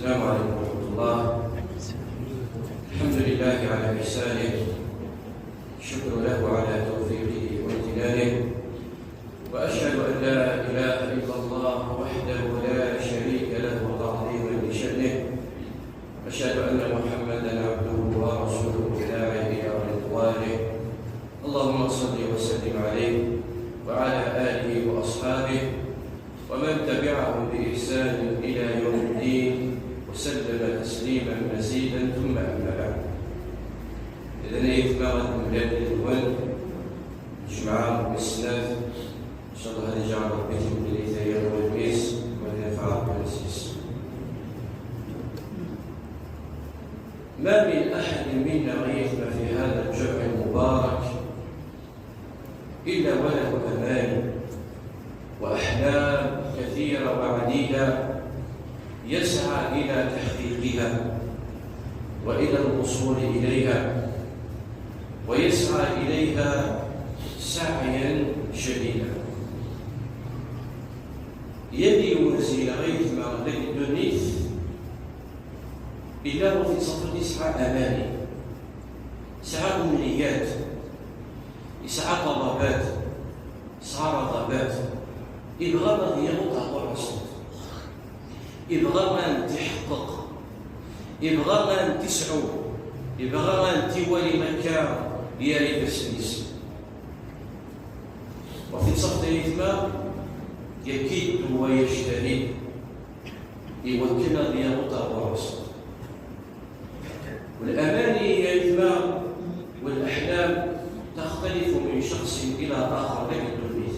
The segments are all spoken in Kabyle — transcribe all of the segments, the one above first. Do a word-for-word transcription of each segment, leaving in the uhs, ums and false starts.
السلام عليكم ورحمة الله. الحمد لله على إحسانه، الشكر له على توفيقه وامتنانه، وأشهد أن لا إله إلا الله وحده لا شريك له تعظيما لشأنه، أشهد أن محمدا عبده ورسوله الداعي إلى رضوانه. اللهم صل وسلم عليه وعلى آله وأصحابه ومن تبعهم بإحسان إلى يوم الدين وسلم تسليما مزيدا، ثم أما بعد. إذن أيتما غد نملال الأول جمعة وسنات، إن شاء الله هذه جعل ربي من ليث أيام والميس ونفع بالمسيس. ما من أحد منا غيثنا في هذا الجمع المبارك إلا وله أماني وأحلام كثيرة وعديدة يسعى إلى تحقيقها وإلى الوصول إليها، ويسعى إليها سعيا شديدا. Yal yiwen seg-neɣ ay gma deg ddunit, yella win yettṣafun yesɛa amani, yesɛa umniyat, yesɛa ṭalabat, yesɛa rɣabat, yebɣa ad yaweḍ ɣer ɣur-sent, yebɣa ad tent-iḥeqqeq, yebɣa ad tent-isɛu, yebɣa ad tent-iwali akka gar ifassen-is. Wa fi tṣaft ayetma, يكد ويجتهد iwakken ad yaweḍ ɣer ɣur-s. والأماني يا أيتما والأحلام تختلف من شخص إلى آخر deg ddunit.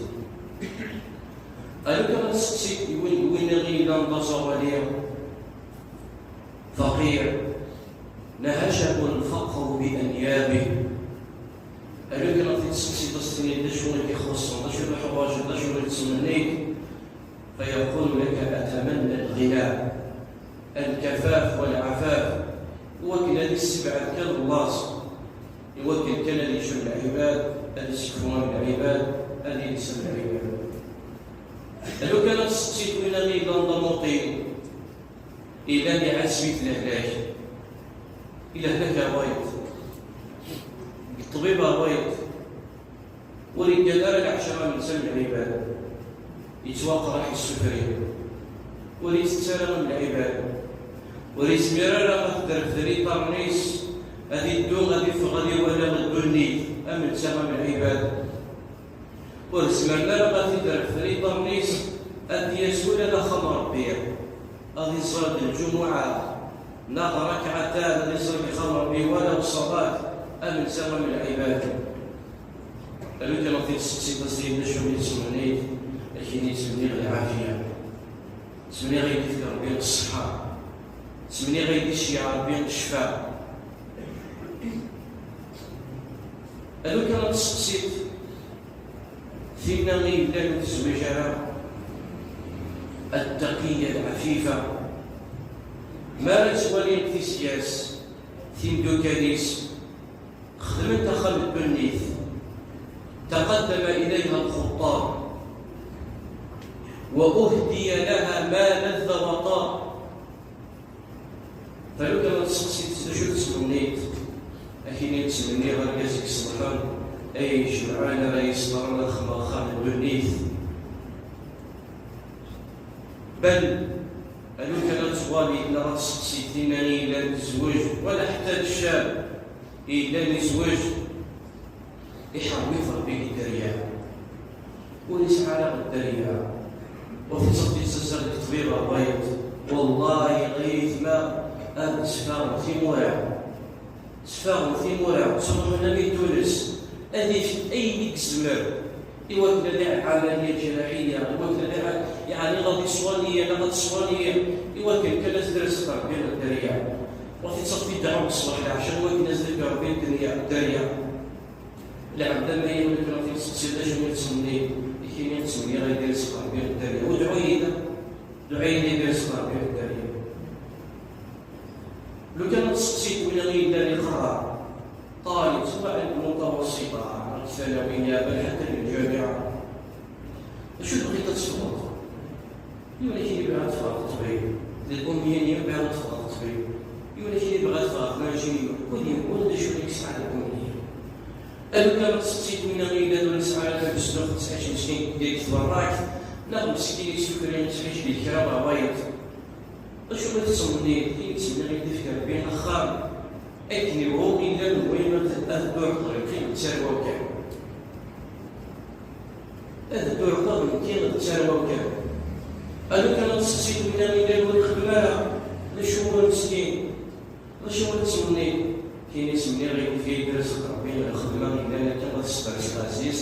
Alukan ad tseqsiḍ win, win i ɣ-yellan d aẓawali, faqir, نهشه الفقر بأنيابه. Alukan ad t-id-tseqsiḍ, ad s-tiniḍ d acu i k-ixuṣṣen, d acu i teḥwaǧeḍ, d acu i tettmenniḍ, فيقول لك أتمنى الغنى، الكفاف والعفاف، iwakken ad issebɛed kan laẓ, iwakken kan ad yečč lɛibad, ad isekfu lɛibad, ad yelsa lɛibad. Alukan ad tseqsiḍ win i yellan d amuṭin, yellan iɛasseb-it lehlak, i lehlak ṛwayeḍ, deg ṭṭbib ṛwayeḍ, ur yeggan ara leɛca am netta n lɛibad, yettwaqraḥ, yessufri, ur yettett ara am lɛibad, ur yezmir ara ad t-d-refden iḍarren-is, ad iddu, ad iffeɣ, ad iwala ddunit am netta am lɛibad. Ur zmiren ara ad t-id-refden iḍarren-is, ad d-yas ula d axxam n Ṛebbi, ad iẓer d lǧumuɛa, neɣ rakɛatan, ad iẓer deg axxam n Ṛebbi, wala ṣṣalat, am netta am lɛibad. Alukan ad t-id-tseqsiḍ, a Sidi, d acu i tettmenniḍ? Ad k-yini, ttmenniɣ lɛafiya, ttmenniɣ ad yi-d-ifk Ṛebbi ṣṣeḥḥa, ttmenniɣ ad yi-d-iceyyeɛ Ṛebbi ccfa. Alukan ad tseqsiḍ tinna i yellan ur tezwiǧ ara, التقية العفيفة. Mi ara ttwalin tizya-s, timdukal-is xedment axxam n ddunit, تقدم إليها الخطاب وأهدي لها ما لذ وطاب. Talukan ad tseqsiḍ d acu tettmenniḍ, ad k-yini ttmenniɣ argaz i iṣelḥen, ay icebɛen ara yesṭerren ad xedmeɣ axxam n ddunit. Bal alukan ad twaliḍ neɣ ad tseqsiḍ tinna i yellan tezweǧ, wala ḥetta d ccab i yellan yezweǧ, iḥerm-it Ṛebbi deg dderya. Ur yesɛi ara dderya. Ur tettafeḍ yettazzal deg ṭṭbib ṛwayeḍ. Wallahi, ay aytma, ad sfaɣen timura. Sfaɣen timura, ttruḥun armi d Tunes. Ad yefk ayen i yezmer iwakken ad iɛmel lɛamaliya lǧiraḥiya, iwakken ad iɛa-, yeɛni ad iṣwani neɣ ad tṣwani, iwakken kan ad t-id-yerr Ṛebbi deg dderya. Ur tettafeḍ yedɛa ṣṣbeḥ leɛca iwakken ad t-yerr Ṛebbi deg dderya. Lɛebd am ayen akken ad t-id-tseqsiḍ d acu i tettmenniḍ, i k-yini ttmenniɣ ad yi-d-yerr Ṛebbi deg dderya. Udɛu-yi-d, duɛi-yi-d ad yi-d-yerr Ṛebbi deg dderya. Lukan ad tseqsiḍ win i yellan iqerra, ṭalib, سواء deg المتوسطة, neɣ deg الثانوية, bal ḥetta deg الجامعة. D acu tebɣiḍ ad teffɣeḍ? Yiwen i k-yini bɣiɣ ad ffɣeɣ d ṭṭbib, d L'umniya-nni, mebɛid ad teffɣeḍ ṭṭbib. Yiwen akkin yebɣa ad teffɣeḍ d ingénieur. Kul yiwen d acu i yesɛa deg umniya. Alu kan ad tseqsiḍ winna i yellan ur yesɛi ara tabesluxt, tesɛa kra n snin deg tberrakt, neɣ meskin i tt-yukren, yettḥiǧǧ di kra ɣer wayeḍ. Acu ma tettmenniḍ, i yettmenniɣ i d-ifka Rebbi axxam akken yebɣu i llan, lmuhim ad, ad dduɣ ɣer lqim d tarwa kan. Ad dduɣ ɣer lqim d tarwa kan. Alu kan ad tseqsiḍ winna i llan ur ixeddem ara, d acu ur meskin, d acu ur tettmenniḍ? Tin i s-nniɣ i yefka-yi-d rrezq Rebbi, lxedma i llan akka ad sqerceɣ ɛziz,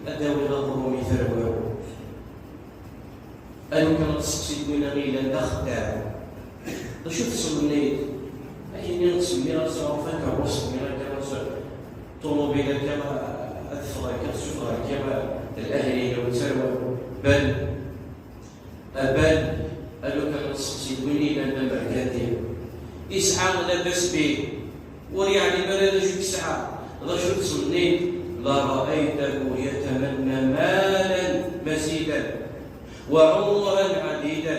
ad d-awiɣ aɣrum i tarwa-w. Alu kan ad tseqsiḍ winna i yellan d axeddam, d acu tettmenniḍ? Akken i ttmenniɣ ad sɛuɣ takeṛṛust-nni akka, ad sɛuɣ ṭumubil akka, ad ffɣeɣ akka, ad ssufɣeɣ akka, d ahli-inu d tarwa-w. Bal, a bal, alu kan ad tseqsiḍ win i yellan d amerkanti, isɛa labas bih, ur yeɛlim ara d acu i yesɛa, d acu tettmenniḍ? لرأيته يتمنى مالا مزيدا وعمرا عديدا،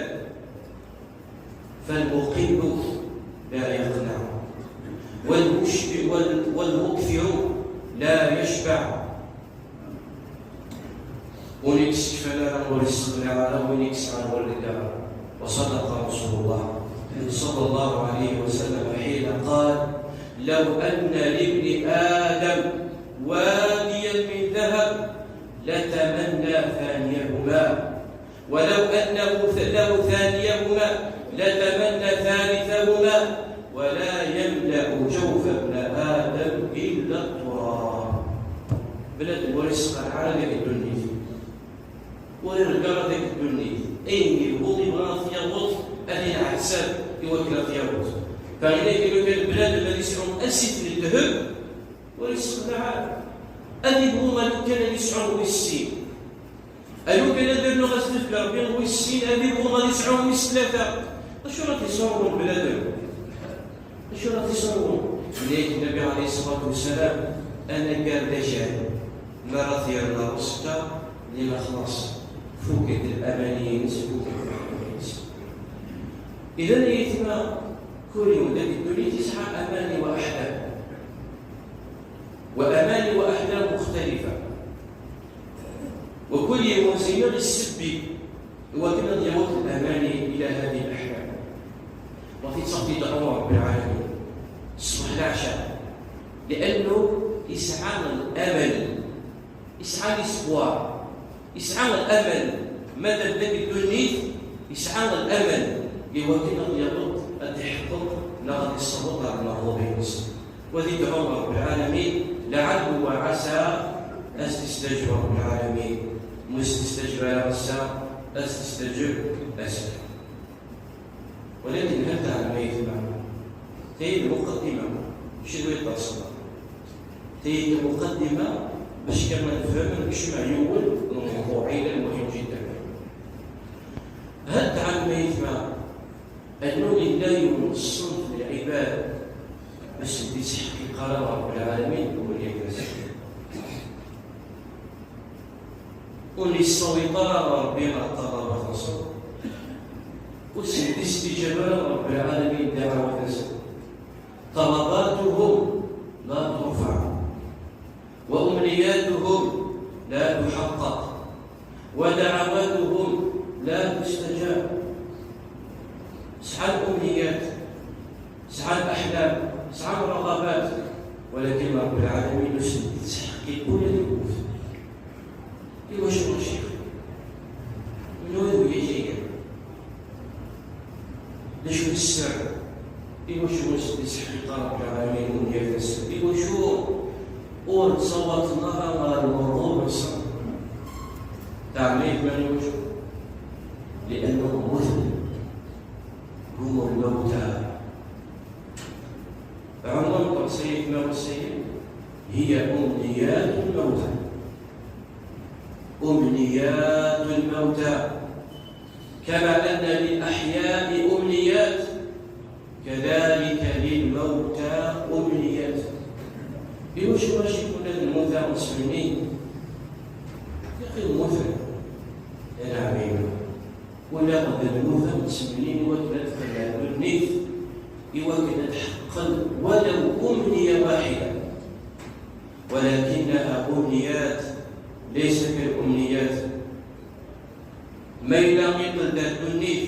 فالمقل لا يقنع، والمشب-، وال-، والمكثر لا يشبع. Win i yessekfan ara ur yesseqnaɛ ara, win i yesɛan ur yelli ara. وصدق رسول الله صلى الله عليه وسلم حين قال: لو أن لابن آدم واديا من ذهب لتمنى ثانيهما، ولو أنه له ثانيهما لتمنى ثالثهما، ولا يملأ جوف ابن آدم إلا التراب. Bnadem ur yesqelleɛ ara deg ddunit. Ur iḍegger ara deg ddunit. Ayen yebɣu ibɣa ad t-yaweḍ, ad yenɛettab i wakken ad t-yaweḍ. Fahina kan bnadem ad yesɛu asif n ddheb, ur yesqelleɛ ara. Ad yebɣu ma lukan ad yesɛu wis sin. Alu kan ad rnuɣ ad s-d-ifk Rebbi wis sin, ad yebɣu ad yesɛu wis tlata. Acu ara t-iṣurwen bnadem? Acu ara t-iṣurwen? Yenna-yak Nnbi ɛalayhi ṣṣalatu wassalam, anagar d ajal, mi ara t-yerna uṣekka, yenna xlaṣ, fuket lamani-ines, fuket lamani-ines. Idan, ay aytma, kul yiwen deg ddunit yesɛa amani wa aḥlam. وأماني وأحلام مختلفة. وكل يوم زينة للسب، ولكن يوم الأماني إلى هذه الأحلام. وفي صف دعوة رب العالمين. الصبح العشاء. لأنه يسعى الأمل. يسعى الأسبوع. يسعى الأمل. ماذا بدك الدنيا؟ يسعى الأمل. لوكن يوم أن يحقق نغد الصبر على المغضوب. وذي دعوة رب العالمين، لعل وعسى أستستجب رب العالمين. مستستجب يا عسى أستستجب أسف. ولكن هل تعلم أي ثمة؟ تيد مقدمة. شنو يتصل؟ تيد مقدمة باش كما نفهم نكشف عيون الموضوع إلى المهم جدا. هل تعلم أي ثمة؟ أنه لله من الصنف العباد بس بدي تحقيق قرار رب العالمين ومن يكرس. ونصوي قرار ربي على الطلبة الرسول. وسيدي استجابة رب العالمين دعوة الرسول. طلباتهم لا ترفع. وأمنياتهم لا تحقق، ودعواتهم لا تستجاب. صحا الأمنيات، صحا الأحلام، صحا الرغبات، ولكن رب العالمين يسلم تحقيق كل الوقوف. Iwacu a Ccix? Menhu d wi-k igan? D acu i d sser? Iwacu ur s-d-iseḥqiq ara Rebbi lɛalamin umniyat-nsen? Iwacu ur ttawaḍen ara ɣer lmeɣrur-nsen? Teɛlem iman iwacu? Li'annahu mmuten. Hum lmawta. Ɛumar Qerṣi, ma wasayen, hiya umniyat lmawta. أمنيات الموتى، كما أن للأحياء أمنيات، كذلك للموتى أمنيات. Iwacu mačči kul ad nmut ad nettmenni? Yaqi mmuten, a lɛemmi. Wala d lmut ad nettmenni i wakken ad d-qellɛen iwakken ad tḥeqqen walaw umniya waḥida. ولكنها أمنيات ليس كالأمنيات. Ma yella iqqel-d ar ddunit,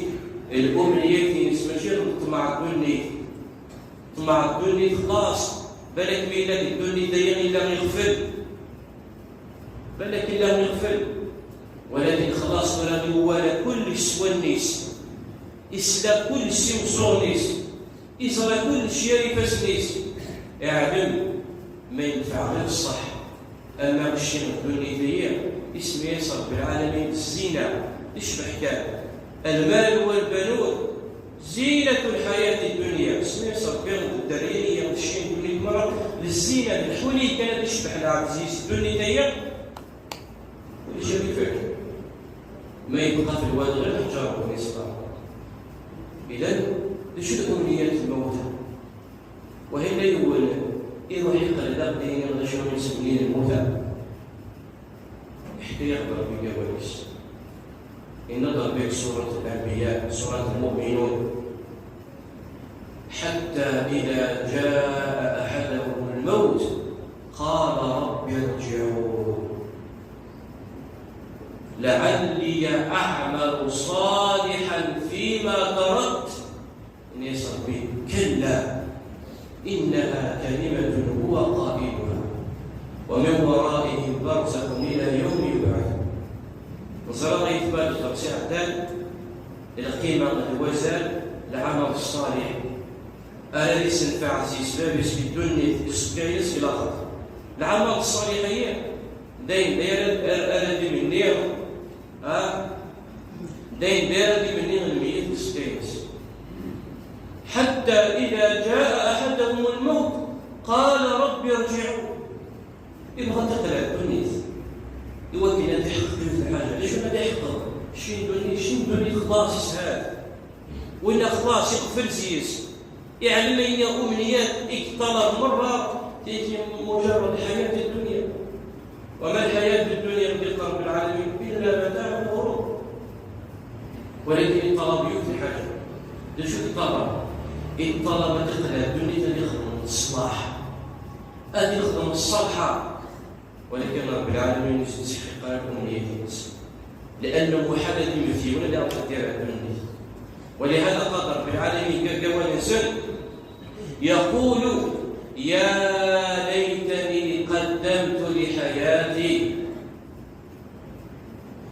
الأمنيات-ines mačči n ṭṭmeɛ ddunit. Ṭṭmeɛ ddunit xlaṣ, balak ma yella deg ddunit-agi yella iɣfel. Balak yella iɣfel. Walakin xlaṣ tura iwala kullec s wallen-is. Isla kullec s imeẓẓuɣen-is. Iẓra kullec gar ifassen-is. Iɛlem ma yenfeɛ ɣir ṣṣeḥ. Ama cci n ddunit-agi, isem-is Ṛebbi lɛalamin d zzina, d ccbeḥ kan. المال والبنون زينة الحياة الدنيا. Isem-is Ṛebbi d dderya-agi, d cci n ddunit merra, d zzina, d leḥwal-agi kan ad icbeḥ lɛebd-is ddunit-agi. Ulac ad ifak. Ma yebqa telwad ɣir lḥeǧar n Islam. Idan, d acu d umniyat n lmawta? Wahi la yiwen iruḥ iqqel d aqdin d acu i yessemnin lmuta. Iḥka-yaɣ-d Ṛebbi deg wawal-is. Yenna-d Ṛebbi deg surat Al-Anbiya, surat Al-Mu'minun: حتى إذا جاء أحدهم الموت قال رب ارجعون لعلي أعمل صالحا فيما تركت. Yenna-yas Ṛebbi: كلا إنها كلمة هو قائلها ومن ورائهم برزخ إلى يوم يبعثون. Neẓra aytma deg lqis iɛeddan, lqima d wazal, lɛamal ṣṣaliḥ ara d-isenfeɛ zzi-s bab-is di ddunit, deg uṣekka-ines, di laxert. Lɛamal ṣṣaliḥ-agi, d ayen d ara, ara, ara d-imenni, ha? D ayen d ara d-imenni lmeyyet deg uṣekka-ines. حتى إذا جاء أحدهم الموت قال رب ارجعون. Ibɣa ad iqqel ar ddunit iwakken ad iḥeqqeq yiwet n lḥaǧa. D acu ad iḥeqqeq? Cci n ddunit, cci n ddunit xlaṣ, ishad. Winna xlaṣ, iqfel zzi-s. Iɛlem ayen umniyat i yeṭṭalab merra, tigi مجرد حياة الدنيا. وما الحياة الدنيا, Ṛebbi yeqqar, Ṛebbi lɛalamin, إلا متاع الغرور. Walakin iṭṭalab yiwet n lḥaǧa. D acu i yeṭṭalab? Iṭṭalab ad iqqel ar ddunit ad ixdem ṣṣlaḥ, ad ixdem ṣṣalḥa. Walakin Ṛebbi lɛalamin ur yettḥeqqiq ara umniyat-ines. لأنه محال ad immet yiwen ad iɛeṭṭel ddunit. ولهذا قال رب العالمين deg wawal-nsen: يقول يا ليتني قدمت لحياتي.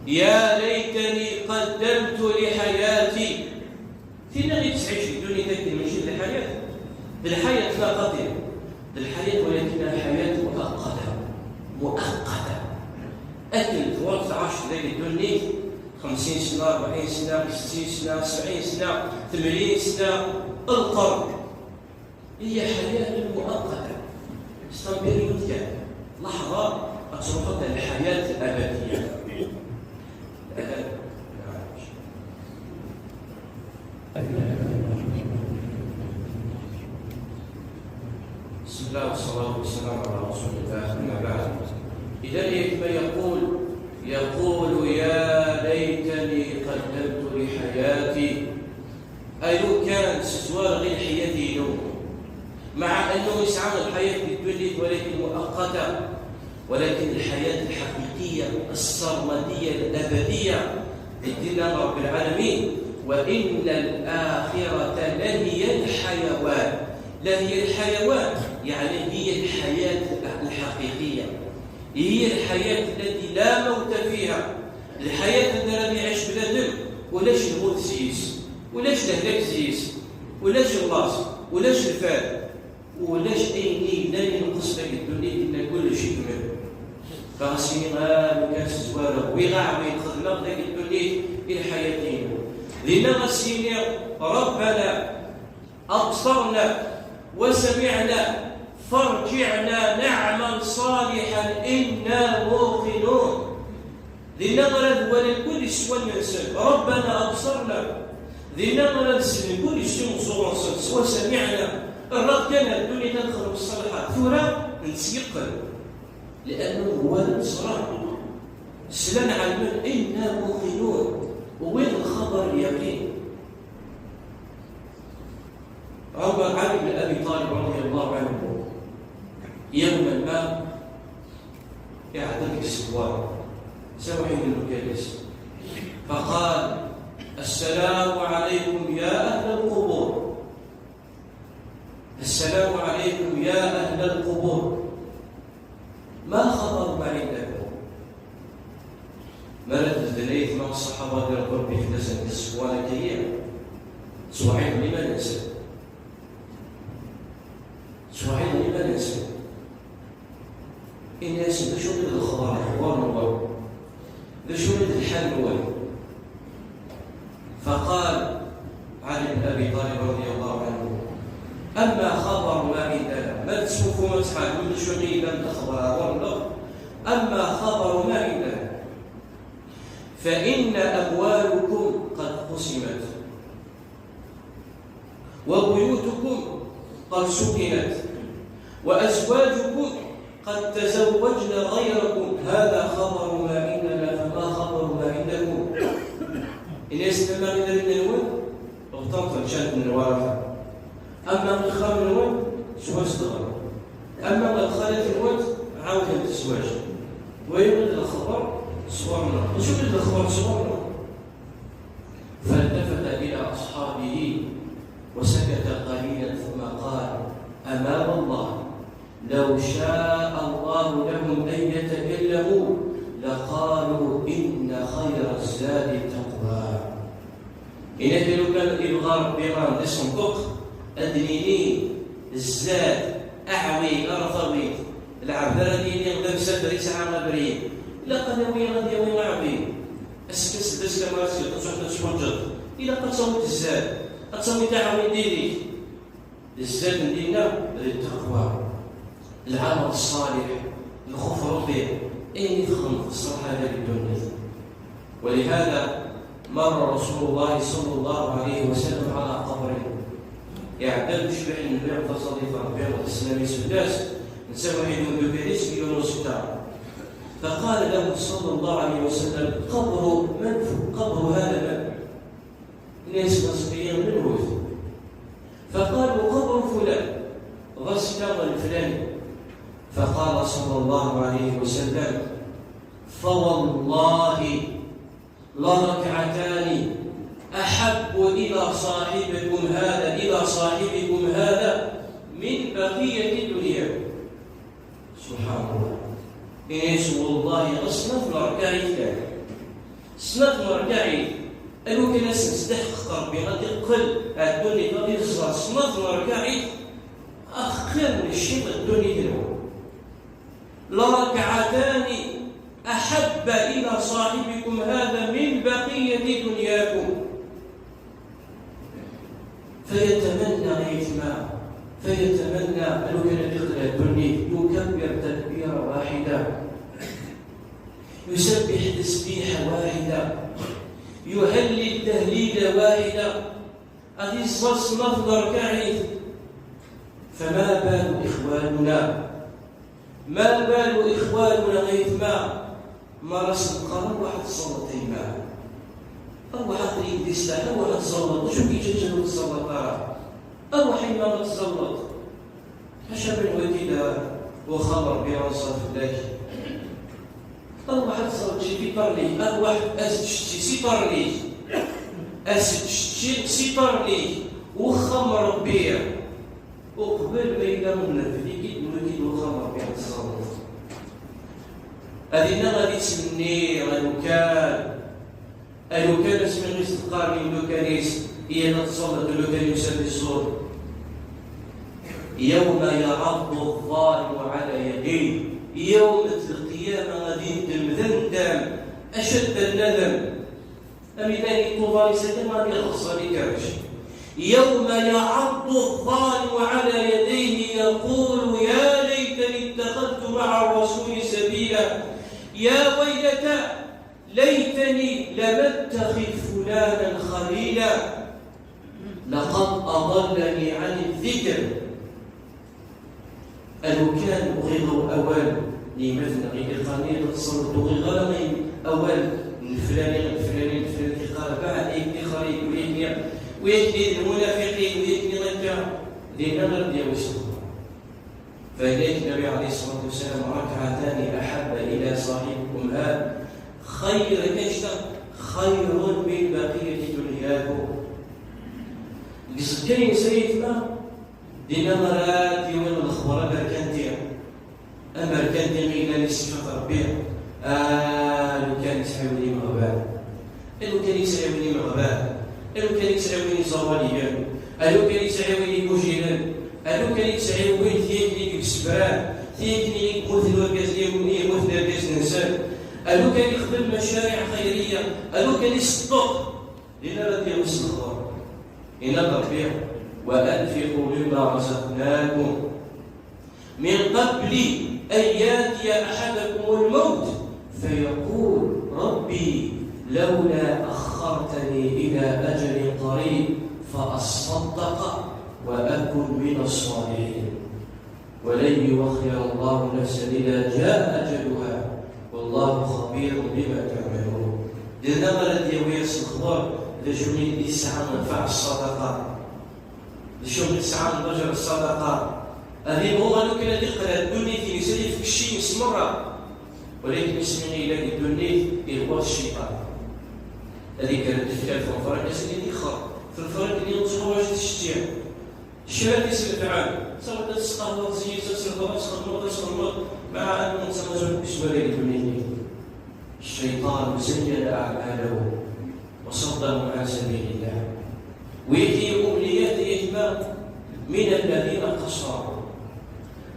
يا ليتني قدمت لحياتي. Tin i tettɛic di ddunit akken mačči d lḥayat, d lḥayat laqatim, d lḥayat, walakin lḥayat muaqqata, muaqqata. Akken twal tɛac dagi ddunit xemsin sna, rebɛin sna, settin sna, sebɛin sna, tmeryin sna, lqern. هي حياة مؤقتة. C'est un période kan. لحظة تروح الحياة الأبدية. الأبد. بسم الله والصلاة والسلام على رسول الله، أما بعد. إذا كما يقول، يقول: يا ليتني قدمت لحياتي. أي لو كان سزوار غير حياتي اليوم، مع أنه يسعى الحياة في الدنيا ولكن مؤقتة، ولكن الحياة الحقيقية السرمدية الأبدية التي رب العالمين: وإن الآخرة لهي الحيوان. لهي الحيوان، يعني هي الحياة الحقيقية، هي الحياة التي لا موت فيها. Lḥayat n ara iɛic bnadem, ulac lmut zzi-s, ulac lehlak zzi-s, ulac llaẓ, ulac lfal, ulac ayen i yellan yenqes deg ddunit, yenna kullec ikmel. Ɣas ini, ah, lukan s zzwara, wwiɣ aɛwin, xedmeɣ deg ddunit i lḥayat-inu. Dinna ɣas ini, Rabbana, أبصرنا وسمعنا فارجعنا نعمل صالحا إنا موقنون. Dinna ara d-walen kullec s wallen-nsen, Rabbana abṣarna. Dinna ara d-slen kullec s imeẓẓuɣen-nsen, s وسمعنا. Rreɣ kan ar ddunit ad nexdem ṣṣalḥa, tura ntyeqqen. لأنه walan, ẓran, slan, ɛelmen, إنا موقنون. Wwin lxaber n lyaqin. عمر، علي بن أبي طالب رضي الله عنه، يوما ما يعتنق السوار، سوى حين المكالس، فقال: "السلام عليكم يا أهل القبور، السلام عليكم يا أهل القبور، ما خبر ما عندكم؟" مرة تدريت مع الصحابة ديال ربي في الناس السوار كيا، سوى حين لما ننسى. سهيل بن سعد. إناس: "D acu i d lexbar, axbar-nwen? D acu i d lḥal-nwen?" فقال علي بن أبي طالب رضي الله عنه: "أما خبر ما عندنا، ما تسوفوا ما تحالوا، شو غيبا الأخبار والله. أما خبر ما عندنا، فإن أموالكم قد قسمت، وبيوتكم قد سكنت، وأزواجكم قد تزوجن غيركم، هذا خبر ما عندنا، فما خبر ما عندكم؟" إن يستمع إلى النوم، اغتنط الجنة من ورثة. أما الخام النوم، سوى استغرب. أما الخالة النوم، عاودها الزواج. ويولد الخبر صورنا. وشو الخبر صورنا؟ فالتفت إلى أصحابه وسكت قليلا ثم قال: "أما والله لو شاء الله لهم أن يتكلموا لقالوا إن خير الزاد التقوى." Yenna-t: "Lukan yebɣa Ṛebbi ad nṭeq, ad d-nini zzad, aɛwin, arṭawi, lɛebd ara d-yini d amsafer yesɛa abrid, ilaq ad yawi, ad yawi aɛwin. Ass-a, ass-a, ass-a, ma ad tgeḍ, ad tṛuḥeḍ ad tḥuǧǧeḍ, ilaq ad tawiḍ zzad, ad tawiḍ aɛwin diri-k." Zzad n dinna d ttaqwa, lɛamal ṣṣaliḥ, lxuf Ṛebbi, ayen i txedmeḍ ṣṣeḥḥa di ddunit. ولهذا مر رسول الله صلى الله عليه وسلم على قبر. Iɛedda-d ucbiḥ n Nnbi, taṣalit n Ṛebbi d sslam-is fell-as, netta waḥid n umdukal-is, Yunus netta. فقال له صلى الله عليه وسلم: "قبر من؟ قبر هذا من؟" Nnan-as: "Ɣas-iyi menhu-t?" فقالوا: "قبر فلان، ɣas-iyi lflani." فقال صلى الله عليه وسلم: "فوالله لركعتان أحب إلى صاحبكم هذا، إلى صاحبكم هذا من بقية دنياكم." سبحان الله. Yenna-as: "Wallahi, ɣas snat n rrkaɛit kan. Snat n rrkaɛit. Alu kan ad sen-sdeḥqeq Ṛebbi, ad iqqel ar ddunit, ad iẓẓa snat n rrkaɛit, axir n cciṭ n ddunit-nwen. لركعتان أحب إلى صاحبكم هذا من بقية دنياكم." فيتمنى يتمى، فيتمنى لو كان يقدر الدنيا يكبر تكبيرة واحدة، يسبح تسبيحة واحدة، يهلل تهليلة واحدة، غادي يصلي صلاة الركعين. فما بال إخواننا؟ ما بال إخواننا غيثما ما راس القرن واحد الصلاة تيما؟ أو واحد يدي سلاح، أو واحد الصلاة، شو كي تجي تصلى ترى؟ أو حين ما تصلى؟ حاشا من وكيل وخبر بيانصاف الله. أرواح تصلي في طرني، أرواح أسجتي سي طرني، أسجتي سي طرني، وخم ربي. وقبل ما يلا من ذلك نولي وخم ربي تصلي. أدينا غادي تسمني غنكال. ألو كان اسمي غير استقار من لو كان يس-، هي لا تصلت لو كان يسمي الزور. يوم يعض الظالم على يديه، يوم القيامة غادي يندم ذندم أشد الندم. أمي ثاني طوبى سكن غادي يخص، غادي يكرش. يوم يعض الظالم على يديه يقول: "يا ليتني اتخذت مع الرسول سبيلا، يا ويلتى ليتني لم أتخذ فلانا خليلا، لقد أضلني عن الذكر." ألو كان بغيغ أوال لمثل غير قاني تصلت بغيغ أوال نفلاني، نفلاني، نفلاني، قال بعد إيه تخري ويكني، ويكني المنافقين، ويكني غير Dinna ara d-yawi s lexbar. Fa yenna-yak Nnabi ɛalayhi ṣṣalatu wassalam: ركعتان أحب إلى صاحبكم هذا خير كشتة خير من بقية دنياكم. Deg uẓekka-ines ay aytma, dinna ara d-yawin lexbar aberkanti. Aberkanti i yellan i ṣṣifa n Ṛebbi, a lukan yesɛi win imeɣban, a lukan yesɛi win imeɣban, a lukan yesɛi win iẓawaliyen, a lukan yesɛi win igujilen, a lukan yesɛi win tiyakni i yessebran, tiyakni i yemmuten urgaz, i yemmuten irgazen-nsen, a lukan yexdem macariɛ xayriya, a lukan iṣeddeq. Dinna ara d-yawi s lexbar. Yenna-d Ṛebbi: وأنفقوا مما رزقناكم من قبل أن يأتي أحدكم الموت فيقول رب لولا أخرتني إلى أجل قريب فأصدق وأكن من الصالحين ولن يؤخر الله نفسا إذا جاء أجلها والله خبير بما تعملون. Dinna ara d-yawi s lexbar d acu i yesɛa nnfeɛ ṣṣadaqa. D acu i yesɛa n lajer ṣṣadaqa? Ad yebɣu a lukan ad iqleɛ ddunit-ines, ad yefk cci-ines merra. Walakin asmi i yella di ddunit, ihwa cciṭan. Ad ikker ad d-ifk alef n lefrak, ad as-yini: "Ixer, f lefrak-nni ur ttḥuwajet ccci." Kra tiselfɛen, تصور ad tesqehreḍ zik, ad tselxeḍ, ad txedmeḍ, ad txedmeḍ, مع أنه أنت mazal ur k-yeswala deg ddunit-nni. الشيطان زين أعماله وصدهم عن سبيل الله. Wigi umniyat, ay aytma, من الذين قصروا.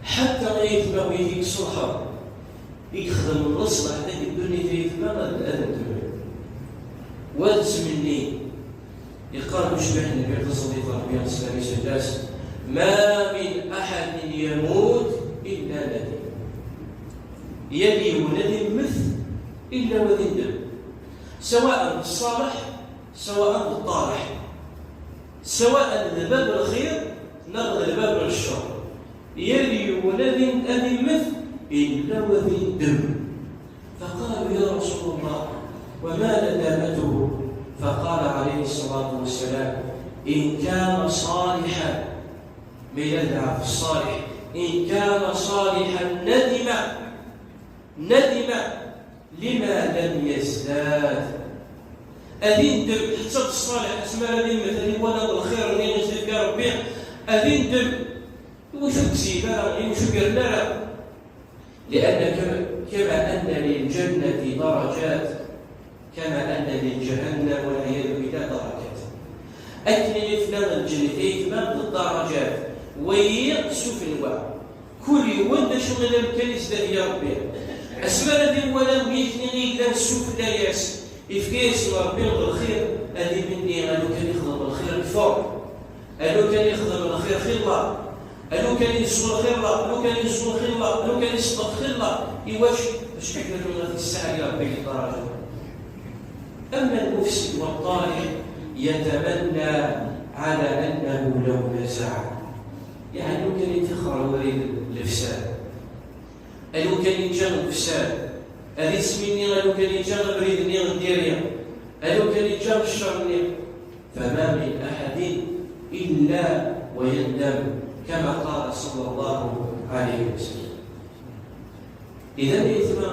Ḥatta ay aytma wigi iṣelḥen, i ixedmen leṣlaḥ deg ddunit, ay aytma, ad, ad ddmen. Wa d ttmenni. Yeqqar ucbiḥ Nnbi, taṣellit n Ṛebbi, ṣṣlam-is fell-as: "ما من أحد يموت إلا ندم." Yal yiwen ad immet illa wa d indem. Sawaء d ṣṣaleḥ, sawaء d ṭṭaleḥ, sawaء d bab n lxir neɣ d bab n ccer. Yal yiwen ad in-, ad immet illa wa d indem. فقالوا: "يا رسول الله، وما ندامته؟" فقال عليه الصلاة والسلام: "إن كان صالحا." Ma yella d lɛebd ṣṣaleḥ, إن كان صالحا ندم، ندم لما لم يزداد. Ad indem ḥetta d ṣṣaleḥ, asmi ara d immet, ad iwala d lxir-nni i s-d-ifka Ṛebbi, ad indem i wacu ur d-tteg ara, i wacu ur yerni ara. لأن كما، كما أن للجنة درجات، كما أن لجهنم والعياذ بالله دركات. Akken i yella lǧennet, ay aytma, d ddaraǧat, wayi ssuf n wa. Kul yiwen d acu i d amkan-is dahi Ṛebbi. Asmi ara d-iwala wigi i yellan ssufella-as, ifka-yasen Ṛebbi d lxir, ad imenni a lukan ixdem lxir lfur. A lukan ixdem lxir xilla, a lukan isew lxilla, a lukan isew xilla, a lukan iṣeddeq xilla, iwacu? Acḥal n lxir i yesɛa Ṛebbi di ddaraǧa. أما المفسد والطالح يتمنى على أنه لو نزع. Yeɛni lukan itixer wrid n lefsad. A lukan yeǧǧa lefsad. Ad isminni a lukan yeǧǧa abrid-nni n diri. A lukan yeǧǧa ccer-nni. فما من أحد إلا ويندم، كما قال صلى الله عليه وسلم. إذن يا إخوة،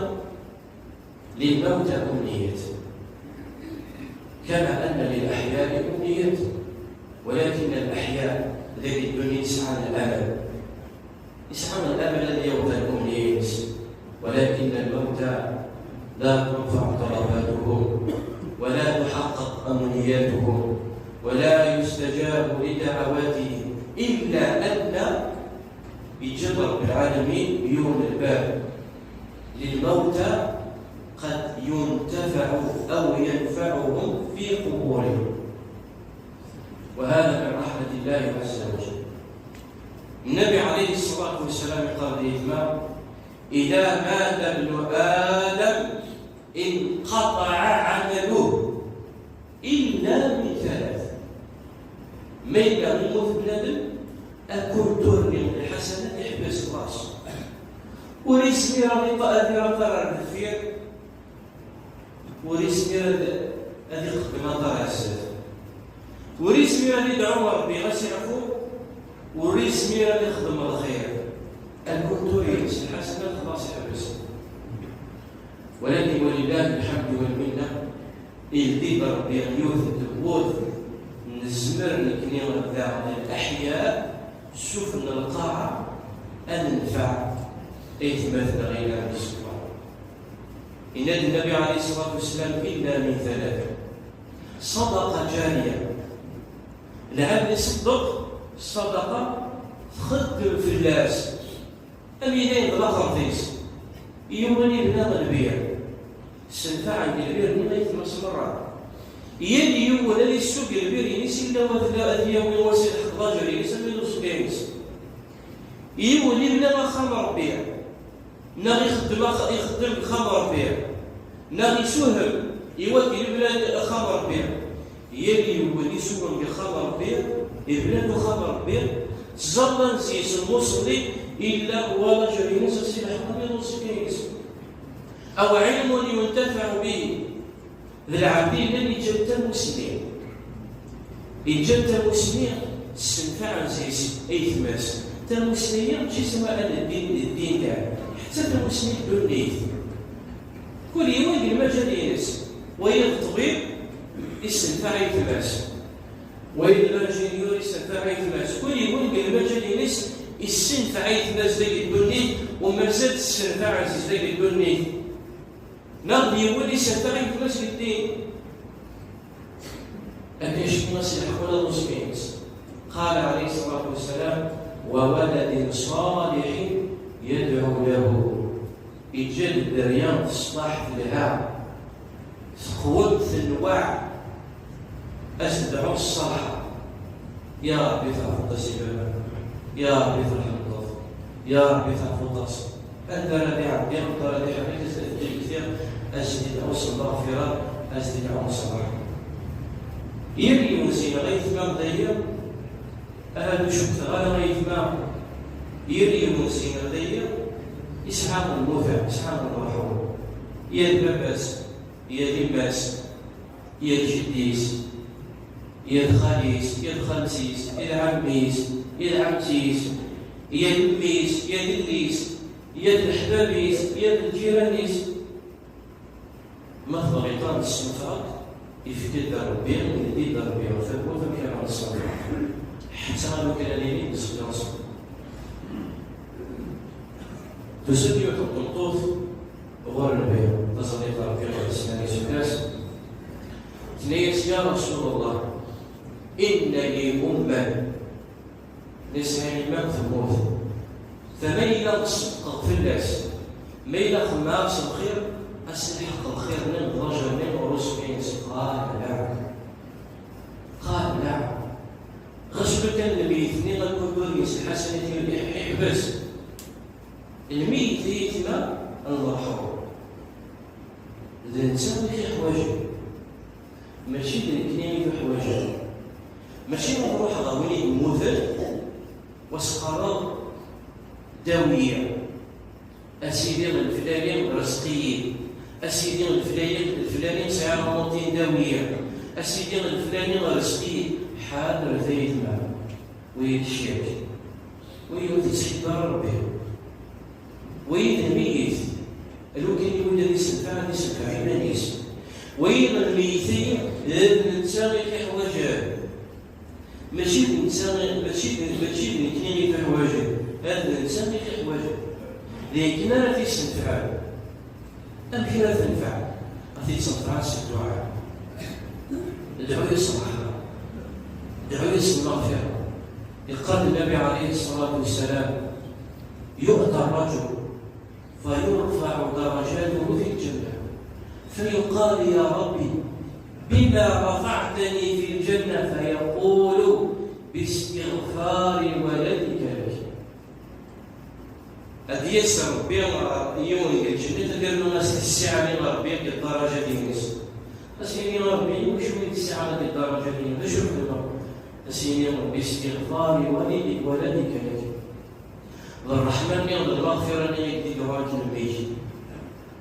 للموتى أمنيات، كما أن للأحياء أمنيات، ولكن الأحياء dagi ddunit sɛan الأمل. Yesɛa lameɛ ad yaweḍ ar umniyya-ines, ولكن الموتى لا تنفع طلباتهم، ولا تحقق أمنياتهم، ولا يستجاب لدعواتهم، إلا أن يجد رب العالمين يوم الباب للموتى قد ينتفع أو ينفعهم في قبورهم. وهذا من رحمة الله عز وجل. النبي عليه الصلاة والسلام قال للإمام: "إذا مات ابن آدم انقطع عمله إلا من ثلاث." Ma yella yemmut bnadem, akk ur d-turni lḥasanat, iḥbes ɣur-s. Ur yezmir ad iṭ-, ad iruḥ ara ar deffir, ur yezmir ad, ad iqeddem aṭar ar zdat. Ur yezmir ad idɛu Ṛebbi ɣas iɛfu, u ur yezmir ad ixdem lxir. Alkuntur-ines, lḥasanat xlaṣ iḥbes. Walakin walillahi lḥamdu wal minna, yeldi-d Ṛebbi yiwet n tewwurt, nezmer nekni daɣen leḥya, ssuf n lqaɛa, ad nenfeɛ aytmaten-nneɣ yellan di ṣṣefa. Yenna-d Nnabi ɛalayhi ṣṣalatu wassalam: illa min thalatha, ṣadaqa ǧariya, lɛebd iṣeddeq, ṣṣadaqa txeddem fell-as, am yella d laxert-is. Yiwen ibna lbir, ssenfɛen di lbir-nni aytma-s merra. Yal yiwen ad issug lbir-ines illa ad, ad yawi wass ileḥq d aǧer-ines am iluṣga-ines. Yiwen ibna axxam n Ṛebbi, neɣ ixeddem ax-, ixeddem deg axxam n Ṛebbi, neɣ isuhem i wakken ibna axxam n Ṛebbi. Yal yiwen isuhem deg axxam n Ṛebbi, ibna-d axxam n Ṛebbi, ttẓallan seg-s lmuṣelli, illa wa lajer-ines ad s-ilḥeq am iluṣga-ines. Aw ilmun yuntafaɛu bihi, d lɛebd yellan yeǧǧa-d tamusni. Yeǧǧa-d tamusni, ssenfɛen seg-s aytma-s. Tamusni-a mačči s wayen n ddin, d ddin kan, ḥetta tamusni n ddunit. Kul yiwen deg lmajal-ines. Wayeḍ ṭṭbib, issenfeɛ aytma-s. Wayeḍ d l'ingénieur, issenfeɛ aytma-s. Kul yiwen deg lmajal-ines, issenfeɛ aytma-s deg ddunit, u mazal tessenfeɛ seg-s deg ddunit. Neɣ d yiwen issenfeɛ aytma-s deg ddin. Akken acku as-yeḥku Lṭufan-ines. قال عليه الصلاة والسلام: وولد صالح يدعو له. Yeǧǧa-d dderya teṣlaḥ telha, teqwem, tenweɛ, as-tedɛu ṣṣalḥa. Ya Ṛebbi, tɛefweḍ-as i baba. Ya Ṛebbi, tṛeḥmeḍ-t. Ya Ṛebbi, tɛefweḍ-as. Anda ara d-iɛeddi, anda ara d-iḥerrek, as-d-ifk lmexfira, as-d-idɛu s lmeɣfira, as-d-idɛu s ṣṣalaḥ. Yal yiwen seg-neɣ aytma dagi, ahat ur cukkteɣ ara aytma, yal yiwen seg-neɣ dagi yesɛa lmuta, yesɛa lmerḥum. Yal baba-s, yal yemma-s, yal jeddi-s, yal xali-s, yal xalti-s, yal ɛemmi-s, yal ɛemti-s, yal mmi-s, yal yelli-s, yal leḥbab-is, yal lǧiran-is. Ma tebɣiḍ ad nessenfeɣ, ifk-d Ṛebbi, yeldi-d Ṛebbi ɣer tawwurt amek ara nessenfeɣ. Ḥetta lukan ad nili nessenfeɣ. Tusa-d yiwet n tmeṭṭut ɣur Nnbi, taẓallit n Ṛebbi ɣer-s, tenna-yas: Ya Rasul Allah, inna li umman. Nesɛa yemma temmut. Fa ma yella ṣeddqeɣ fell-as, ma yella xemmɛeɣ s lxir, ad s-ilḥeq lxir-nni d lajer-nni ɣer usefk-ines? Qal naɛam. Qal naɛam. Ɣas lukan lmeyyet-nni akk ur yesɛi ḥasanat, iḥbes. Lmeyyet, aytma n lmerḥum, d netta i t-iḥwaǧen. Mačči d nekkni i t-uḥwaǧen. Mačči ma truḥeḍ ɣer win i yemmuten, wa s-teqqareḍ: Dawi-yi. A sidi leflani, rreẓq-iyi. A sidi leflani, leflani sɛiɣ amuṭin, dawi-yi. A sidi leflani, rreẓq-iyi. Ḥader, a aytma. Wid d ccirk. Wid ur tettḥibbi ara Ṛebbi. Wid d lmeyyit. Lukan i win ad isenfeɛ, ad isenfeɛ iman-is. Wid d lmeyyit-agi, d netta i t-iḥwaǧen. Mačči d netta, mačči d, mačči d nekkni i t-iḥwaǧen. D netta i t-iḥwaǧen. D akken ara t-isenfɛen. Amek ara tenfeɛ? Ad t-id-tenfeɛ s dduɛa. Dɛu-yas s ṛṛeḥma. Dɛu-yas s lmeɣfira. Yeqqar-d Nnabi ɛalayhi ṣṣalatu wassalam: يؤتى الرجل فيرفع درجاته في الجنة فيقال: يا رب، بما رفعتني في الجنة؟ فيقول: باستغفار ولدك لك. Ad d-yas Ṛebbi ɣer yiwen deg lǧennet, ad yernu as-d ssiɛli ɣer Ṛebbi deg ddaraǧat-ines. Ad s-yini Ṛebbi: "Iwacu i d-ssiɛliḍ deg ddaraǧat-ines? D acu i xedmeɣ?" Ad s-yini Ṛebbi: "Istiɣfari walidi-, waladika lak." D ṛṛeḥma-nni d lmeɣfira-nni i k-d-idɛu akken mmi-k.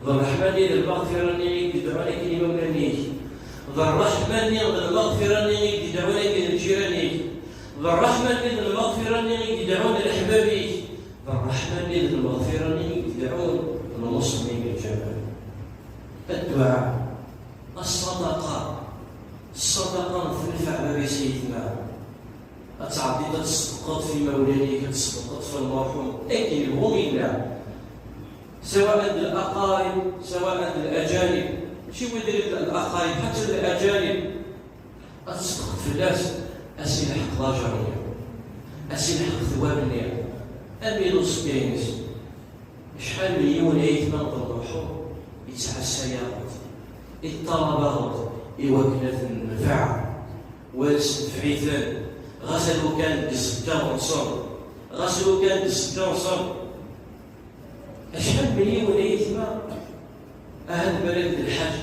D ṛṛeḥma-nni d lmeɣfira-nni i k-d-idɛu akken imawlan-ik. D ṛṛeḥma-nni d lmeɣfira-nni i k-d-idɛu akken lǧiran-ik. D D ṛṛeḥma-nni d lmeɣfira-nni i yedɛun leḥbab-ik, d ṛṛeḥma-nni d lmeɣfira-nni i yedɛun lmuṣlim lǧameɛ. Adduɛa, ṣṣadaqa, ṣṣadaqa tenfeɛ baba-s, yetma. Ad tɛeddiḍ ad tṣeddqeḍ f imawlan-ik, ad tṣeddqeḍ f lmerḥum, akken lɣum yella. Sawaء d laqarib, sawaء d laǧanib. Mačči wid d laqarib, ḥatta d laǧanib. Ad tṣeddqeḍ fell-as, ad s-ilḥeq lajer-nni, ad s-ilḥeq thwab-nni, am iluṣ-nni-ines. Acḥal n yiwen ay yetma d lmerḥum yettɛassa-yaɣ-d, yeṭṭalab-aɣ-d i wakken ad t-nenfeɛ, wa nesnefeɛ-iten, ɣas lukan deg ẓẓedda nṣel, ɣas lukan deg ẓẓedda nṣel. Acḥal n yiwen ay yetma, aha nbala d lḥaǧ,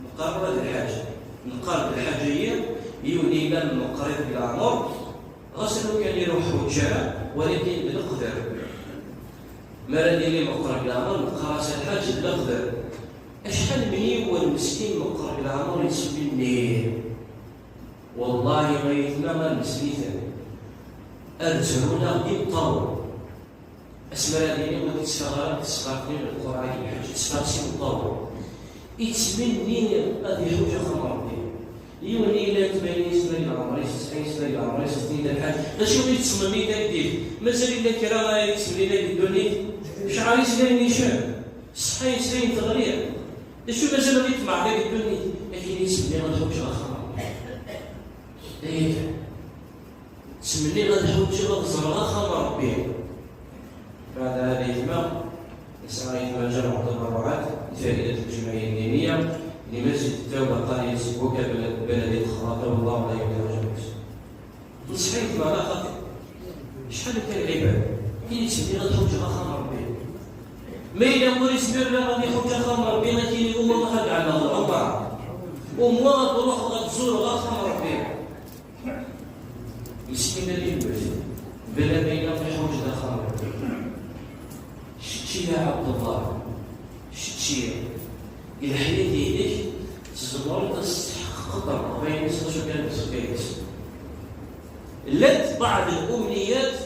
neqqar ula d lḥaǧ, neqqar d lḥaǧ-agi, yiwen yellan meqqrit deg leɛmer, ɣas lukan iruḥ ur yeǧǧa ara, walakin d leqder. Mi ara nili meqqer deg leɛmer, neqqar-as a lḥaǧ d leqder. Acḥal n yiwen meskin meqqer deg leɛmer yettmenni? Wallahi ma yetma ar nesniten, ar ttrun-aɣ d imeṭṭawen. Asmi ara d-iniɣ ur d-ttfaɣ ara deg tesɣart-nni n lqurɛa deg lḥeǧ, ttfaɣ s imeṭṭawen. Ittmenni ad iḥuǧ axxam n Ṛebbi. Yiwen yellan tmanyin sna deg leɛmer-is, tesɛin sna deg leɛmer-is, d-tenna lḥaǧ. D acu i yettmenni taggit? Mazal yella kra ara yettmenni deg ddunit? Cɛer-is d ayen icab, ṣṣeḥḥa-is d ayen teɣli. D acu mazal ɣ-iṭmeɛ deg ddunit? Akken yettmenni ad ḥuǧeɣ axxam n Ṛebbi. D aya kan. Ttmenniɣ ad ḥuǧǧeɣ ad ẓreɣ axxam n Ṛebbi. Beɛda hada, yetma, nesɛa yetma جمع تبرعات لفائدة الجمعية الدينية لمسجد التوبة قرية سبوكة بلد، بلدية خراطة، والله لا يضيع أجركم. Neṣṣeḥ yetma, ala xaṭi. Acḥal kan lɛibad i yettmenni ad ḥuǧǧeɣ axxam n Ṛebbi. Ma yella ur yezmir ara ad iḥuǧǧ axxam n Ṛebbi, ad yini: "Uma ruḥ ad ɛelleɣ lɛumra, uma ad ruḥeɣ ad zureɣ axxam n Ṛebbi." Meskin ad yemmet bla ma yella iḥuǧ d axxam. Kečči ya Ɛebdellah, kečči, deg leḥyat-inek tzemreḍ ad testeḥqeqeḍ ṛṛeɣba-ines acu kan d ṣṣuka-ines. Llant baɛd الأمنيات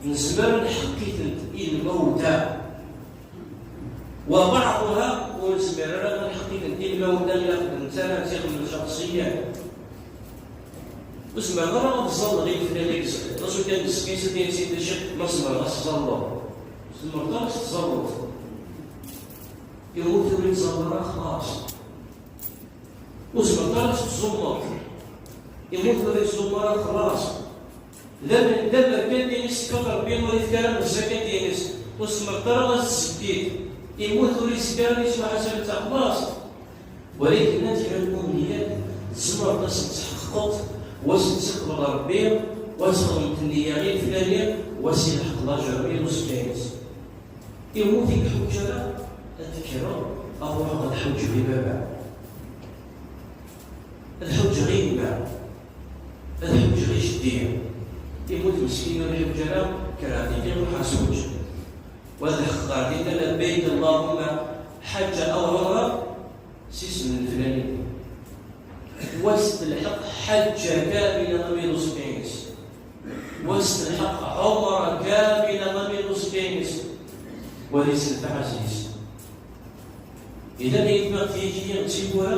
nezmer ad nḥeqq-itent i lmawta. وبعضها ur nezmir ara ad nḥeqq-itent i lmawta, ilaq d nettat ad tt-ixdem lxaṣṣiyan. Ur zemreɣ ara ad ẓẓalleɣ i leflani deg ẓẓalleɣ. Acu kan deg skin s ad d-yas-id ccix, ma tzemreḍ ad s-tẓalleḍ. Ur tzemreḍ ara ad s-tẓalleḍ. Iwumi ur yettẓalla ara xlaṣ. Ur tzemreḍ ara ad s-tẓummeḍ. Iwumi ur yettẓumma ara xlaṣ. Lemmer kan d ayen i s-tefka Ṛebbi ur ifki ara zzakkat-ines, ur tezmireḍ ara ad tzekkit, immut ur izekki ara ad yettwaḥasab d taxlaṣt. Walakin llant kra n umniyat tzemreḍ ad tent-tḥeqqeḍ, wa ad tent-iqbel Ṛebbi, wa ad txedmeḍ nniya i leflani, wa ad s-ilḥeq lajer i uzekka-ines. Immut i yeḥwaǧ ara ad d-kkreɣ, ad ruḥeɣ ad ḥewǧeɣ i baba, ad ḥewǧeɣ i yemma, ad ḥewǧeɣ i jeddi. Immut meskin ur iḥwaǧ ara, kkreɣ deg iruḥ ad zewǧ. Wa ad ḥeqqeɣ dinna: "Labbayk Allahumma ḥaǧa aw ɛumra s isem n leflani." Wa s-telḥeq ḥaǧa kamila am iluṣifen-ines. Wa s-telḥeq ɛumra kamila am iluṣifen-ines. Wa d isenfeɛ aziz. Idan ay tmaɣ tiyiki d tiwwura,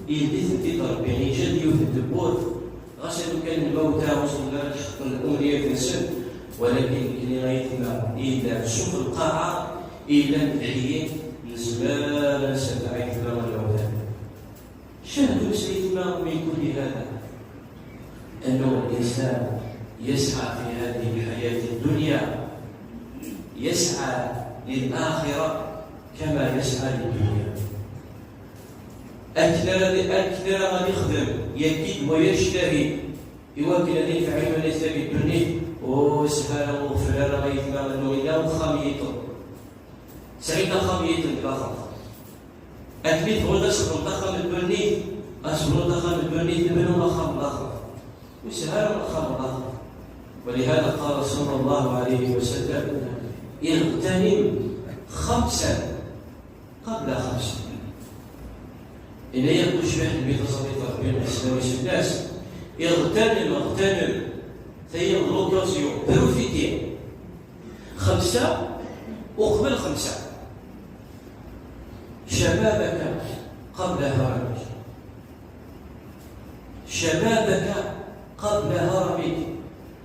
yeldi-tent-id Ṛebbi, yeǧǧa-d yiwet n tewwurt, ɣas alukan lmawta ur zmiren ara ad ḥeqqen umniyat-nsen, walakin nekni ay tmaɣ i yellan ssuq lqaɛa, i yellan d lḥeyyin, nezmer ad nsenfeɛ ay tmaɣ lmawta. شاهدوا سيدنا من كل هذا أنه الإنسان يسعى في هذه الحياة الدنيا، يسعى للآخرة كما يسعى للدنيا. Akken ara, akken ara ad ixdem, yagi-d wa yajtahi, iwakken ad yenfeɛ iman-is deg ddunit, ur yeshel ara, ur iɣfel ara, ay tmaɣ, illa uxxam yiṭen. Sɛiɣ axxam yiṭen deg laxert. Akken i tebɣiḍ ad txedmeḍ axxam n ddunit, ad tebnuḍ axxam n ddunit, bnu axxam n laxert. Ur yeshel ara axxam n laxert. ولهذا قال صلى الله عليه وسلم: "اغتنم خمسا قبل خمس." Yenna-yak ucbiḥ n Nnbi, taṣalit n Ṛebbi, lsalawa-s fell-as: "اغتنم، اغتنم." Tagi d l'occasion, profiter. Xemsa uqbel xemsa. شبابك قبل هرمك. شبابك قبل هرمك.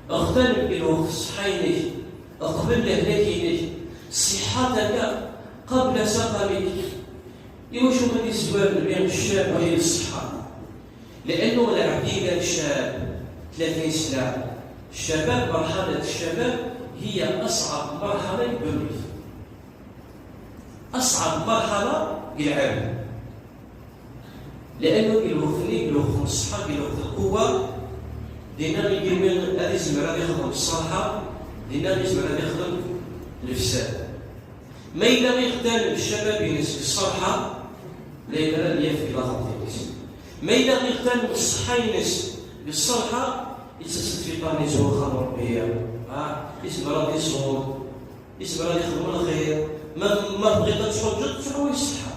Ɣtanem deg lweqt ṣṣeḥḥa-inek, qbel lehlak-inek. صحتك قبل سقمك. Iwacu i d-yezwar Nnbi ccab i ṣṣeḥḥa? لأنه العبد إذا شاب ثلاثين سنة، الشباب، مرحلة الشباب هي أصعب مرحلة في الدنيا. أصعب مرحلة في العبد. لأنه في الوقت اللي، في الوقت الصحة، في الوقت القوة، دينا يقول هذا يزمر هذا يخدم الصالحة، دينا يزمر هذا يخدم الفساد. Ma yella iɣtan d ccabab-ines deg ṣṣalḥa, la yella ad yaf deg laxert-ines. Ma yella iɣtan d ṣṣeḥḥa-ines deg ṣṣalḥa, yettasi-d cciṭan-is s uxxam n Ṛebbi. Ah, yezmer ad iṣum, yezmer ad ixdem lxir. Ma, ma tebɣiḍ ad tḥuǧǧeḍ, tḥuǧǧ ṣṣeḥḥa.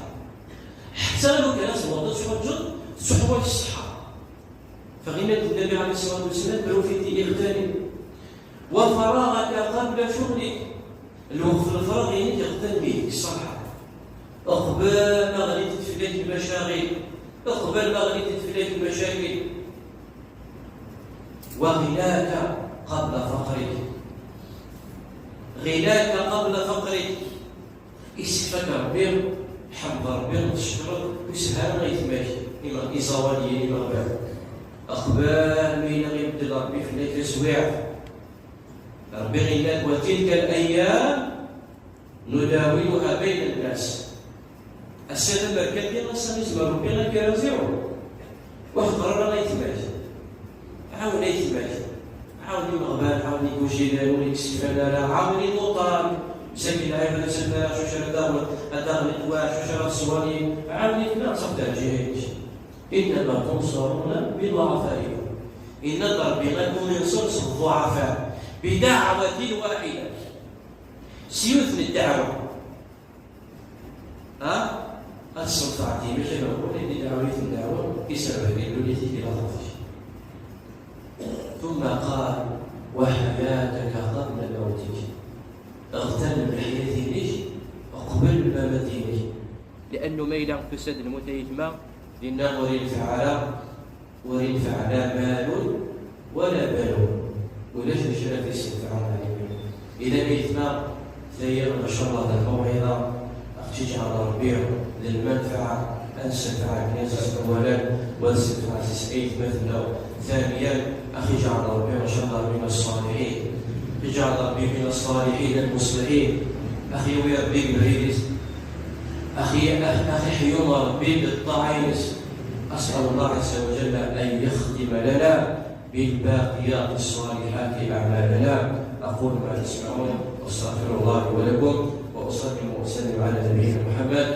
Ḥetta lukan ad tebɣiḍ ad tḥuǧǧeḍ, tḥuǧǧ ṣṣeḥḥa. Fɣimet Nnbi ɛalayhi ṣṣalatu wassalam, profiter, iɣtanim. وفراغك قبل شغلك. Lweqt n lefraɣ-inek iɣtan deg ṣṣalḥa. Qbel ma ɣlint fell-ak lmacaɣil. Qbel ma ɣlint fell-ak lmacaɣil. وغناك قبل فقرك. غناك قبل فقرك. Yessefk-ak Ṛebbi, tḥemdeḍ Ṛebbi, tcekreḍ, ur yesɛi ara aytma-k, imeɣ-, iẓawaliyen, imeɣban. Qbel ma yella ibeddel Ṛebbi fell-ak taswiɛt. Ṛebbi yenna-d: وتلك الأيام نداولها بين الناس. Ass-a d amerkanti, ass-a yezmer Ṛebbi ad k-yerr zéro. Ur ḥeqqer ara aytma-k. Ɛawen aytma-k. Ɛawen imeɣban, ɛawen igujilen ur yeksifan ara, ɛawen imuṭan. Msakit lɛibad ur ssinen ara acu ara d-aɣen, ad d-aɣen ddwa, acu ara ṣṣwalin. Ɛawen-iten ad ṣṣeḥḥan lǧiha-inek. إنما تنصرون بضعفائكم. Yenna-d Ṛebbi ad ken-yenṣer s ḍḍuɛafa. بدعوة واحدة. S yiwet n ddeɛwa. Ha? Ad tessenfɛeḍ yemma-k ameɣbun, i d-iɛawen-it ddeɛwa, iserbeḥ di ddunit-ik di laxert-ik. ثم قال: وحياتك قبل موتك. Ɣtanem leḥyat-inek qbel lmamat-inek. Liannu ma yella tusa-d lmut ay gma, dinna ur yenfiɛ ara. Ur yenfiɛ la malun wala banun. Ulac d acu ara t-yessenfɛen ɛni. Idan aytma, tagi, ncallah, d lmawɛiḍa, ad ɣ-tt-iǧɛel Ṛebbi d lmanfaɛa, ad nessenfeɛ akken i s-walan, u ad nessenfeɛ s aytmaten-nneɣ. Thaniyan, ad ɣ-iǧɛel Ṛebbi, ncallah, min ṣṣaliḥin. Ad ɣ-iǧɛel Ṛebbi min ṣṣaliḥin lmuṣliḥin. Ad ɣ-yawi Ṛebbi deg ubrid-is. Ad ɣ-, ad ɣ-, ad ɣ-iḥyu Ṛebbi di ṭṭaɛa-ines. أسأل الله عز وجل أن يختم لنا بالباقيات الصالحات أعمالنا. أقول ما تسمعون، وأستغفر الله لي ولكم، وأصلي وأسلم على نبينا محمد